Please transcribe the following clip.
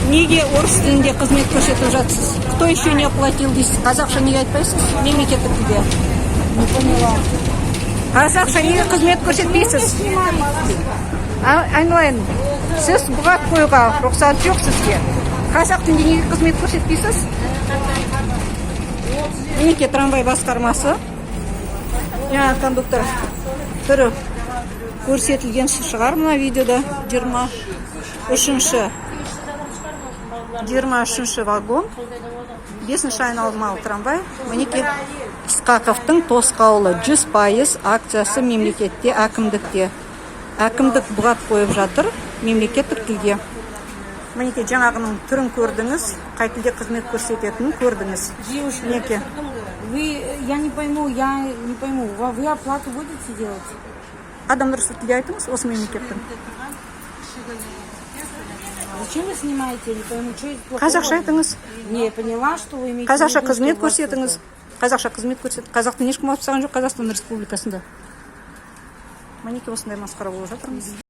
Неге орыс тілінде қызмет көрсетіп жатсыз? «Кто еще не оплатил» дейсіз. Қазақша неге айтпайсыз мемлекеттік тілде? Не поняла. Қазақша неге қызмет көрсетпейсіз? Айналайын, сіз бұғат қоюға рұқсат жоқ сізге. Қазақ тілінде неге қызмет көрсетпейсіз? Мінекей, трамвай басқармасы. Жаңа кондуктор түрі көрсетілген шығар мына видеода. 23-ші вагон, бесінші айналмалы трамвай. Мінекей, Ысқақовтың тосқауылы, 100% акциясы мемлекетте, әкімдікте. Әкімдік бұғат қойып жатыр мемлекеттік тілге. Мінекей, жаңағының түрін көрдіңіз, қай тілде қызмет көрсететінін көрдіңіз. Девушка, Мінекей. Вы, я не пойму, я не пойму, вы оплату будете делать? Адам дұрыс тілде айтыңыз осы мемлекеттің. Зачем вы снимаете? Я не пойму, что это плохого? Қазақша айтыңыз. Не, я поняла, что вы имеете в Қазақша виду, қызмет что у вас көрсетіңіз. Қазақша қызмет көрсет. Қазақ тілін ешкім алып тастаған жоқ Қазақстан Республикасында. Мінекей, осындай масқара болып жатырмыз.